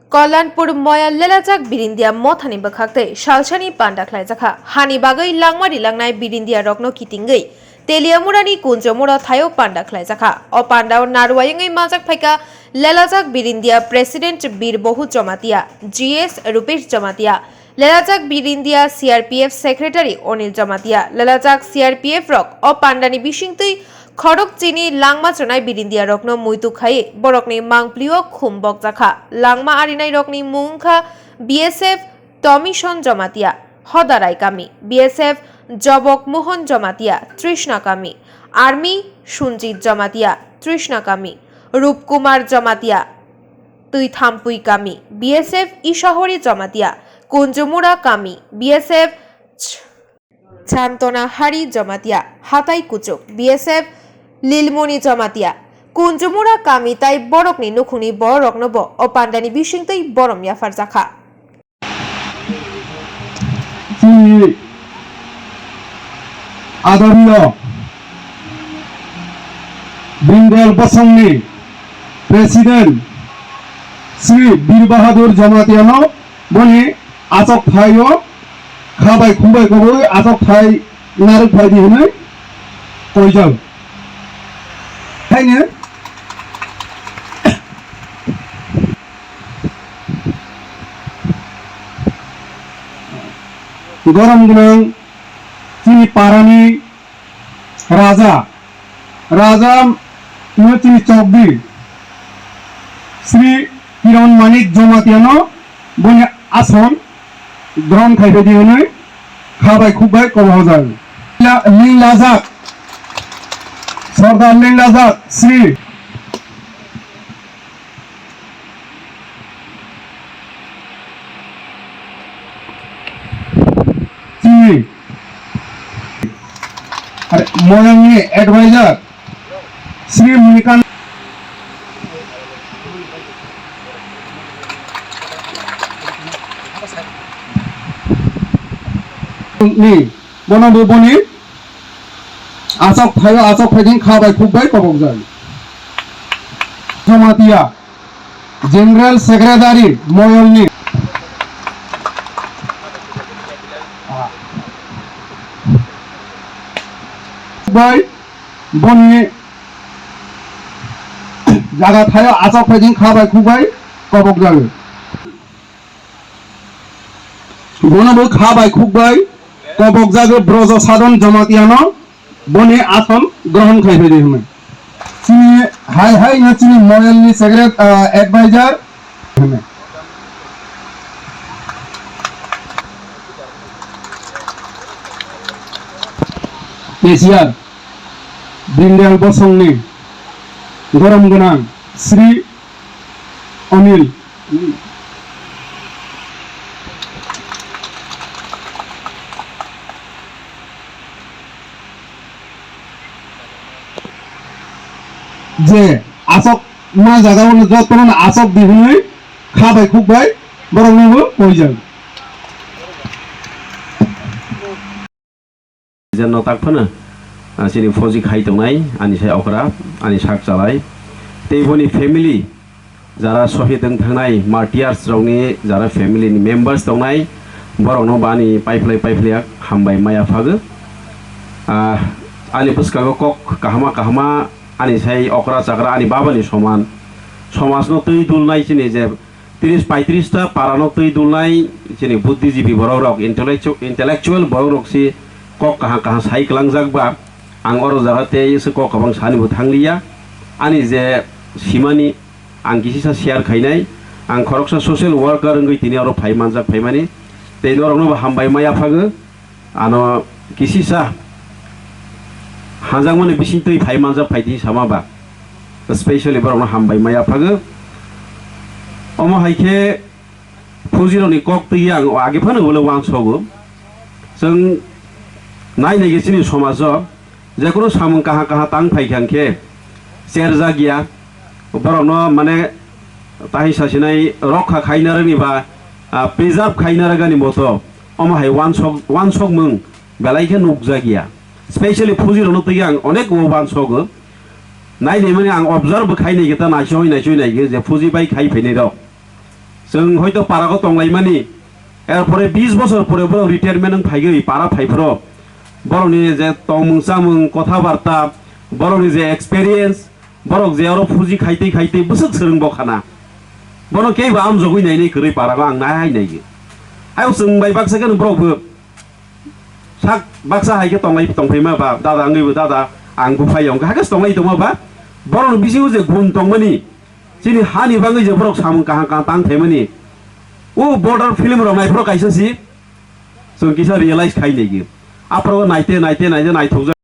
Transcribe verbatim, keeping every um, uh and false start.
Kalyanpur moya lelajak Birindia mothani bwkhaktwi salsani panda khlaijakha. Hani bagwi langma rilangnai Birindia rokno kitingwi Teliamurani Kunjomura thaio panda khlaijakha. O pandao narwayungwi manjak phaikha lelajak Birindia President Bir Bohu Jomatia, G S Rupesh Jomatia, lelajak Birindia C R P F Secretary Onil Jomatia, lelajak C R P F rok o pandani bisingtwi khorok chini langma chonai Birindia rokno muitu khai borokni mangplio khum bokjakha. Langma arinai rokni mung wngkha B S F Tomison Jomatia, Hodarai kami, B S F Jobok Mohon Jomatia, Trishna kami, Army Sunjit Jomatia, Trishna kami, Rupkumar Jomatia, Twithampui kami, B S F Ishahori Jomatia, Kunjumura kami, B S F Ch-, Chantona Hari Jomatia, Hatai Kuchuk, B S F Lilmoni Jomatia, Kunjumura kami tai borokni nukhungni bororoknobo o pandani bisingtwi borom yapharjakha. Chini adoriyo Bindel Bosongni President Sri Bir Bahadur Jamatiano boni achok thaio kha bai khum bai koboi achok thai narwk phai di hwnwi koijak. Haino gorom gwnang chini parani raja, raja no chini chokdi Sri Kiran Manik Jomatiano boni ason grohon khai di hwnwi kha bai khuk bai kobor hojak. Lila-, Lilajak, Sordar Lilajak Sri Chini. Are, Moyangni advisor, Sri Munikant ni, bono bo boni achok thaio, achok phaiding kha bai khuk bai kobok jai. Jamatia. General Secretary Moyolni bai boni jaga thaio achok phaiding kha bai khuk bai kobok jago. Bono bo kha bai khuk bai kobok jago Brojo Sadon Jamatiano. Boni ason grohon khai phaidi hwnwi. Chini hai hai no chini Moyolni secret, ah, advisor hwnwi. P C R Dindayal Bosongni gorom gwnang Sri Anil. Je asok ma jaga o joto no asok di hwnwi kha bai khuk bai borok no bo poijak. Jen no tak phano, ah, chini phoji khai tongnai, ani sai okra, ani sak chalai. Tei boni family, jara sohid wng thangnai martyrs rokni jara family ni members tongnai, borokno bo ani paiphlai paiphlai hambai maya phago. Ah, ani bwskango kok kahama kahama, ani sai okra chakra, ani babani soman. Somajno twi dulnai chini je tris paitris ta parano twi dulnai chini buddhijibi borok rok, intellectu-, intellectual borok rok si kok kaham kaham sai kwlangjak ba, ang oro jaga tei se kok kwbang sani bo thangliya. Ani je simani ang kisisa share khainai, ang khoroksa social worker wngwi tini oro phai manjak phaimani, tei norokno bo hambai maya phago. Ano kisisa hanjakmani bisingtwi phai manjak phai di sama ba, specially borokno hambai maya phago. Omo hai khe phujirokni kok twi ang age phano ulo uansogo. Chwng nai nai khe chini somajo jekono samung kaha kaha tang phai kha hwnkhe cherjak ya, borokno mane tahisa sinai rokha khaina rwni ba, ah, preserve khaina rwgani moto. Omo hai uansok, uansokmung belai khe nukjakya. Specially phujirokno twi ang onek o uansogo. Nai naimani ang observe bo khai naikhe ta naisoi naisoi naikhe je phuji bai khai phainai rok. Chwng hoito parao tonglaimani, erpore bis bosor pore borok retirement wng phaigwi para phaiphro, borokni je tongmung chamung, kotha barta, borokni je experience, borok je oro phuji khaitwi khaitwi bwswk swrwng bo khana. Bono keibo amjogwi nainai kwrwi parao ang nai hai naiyo. Ayuk chwng bai baksa kheno borokbo sak baksa hai khe tonglai tongphaima ba, dada wngwibo dada, ang buphai wngkha, hakhe tonglai tongma ba, borokni bisingo je gun tongmani, chini hani bagwi je borok samung kaham kaham tang thaimani, o border film rok naiphuru kaisa si chwng kisa realize khai nai. Aphuru naite naite naite naithokjak.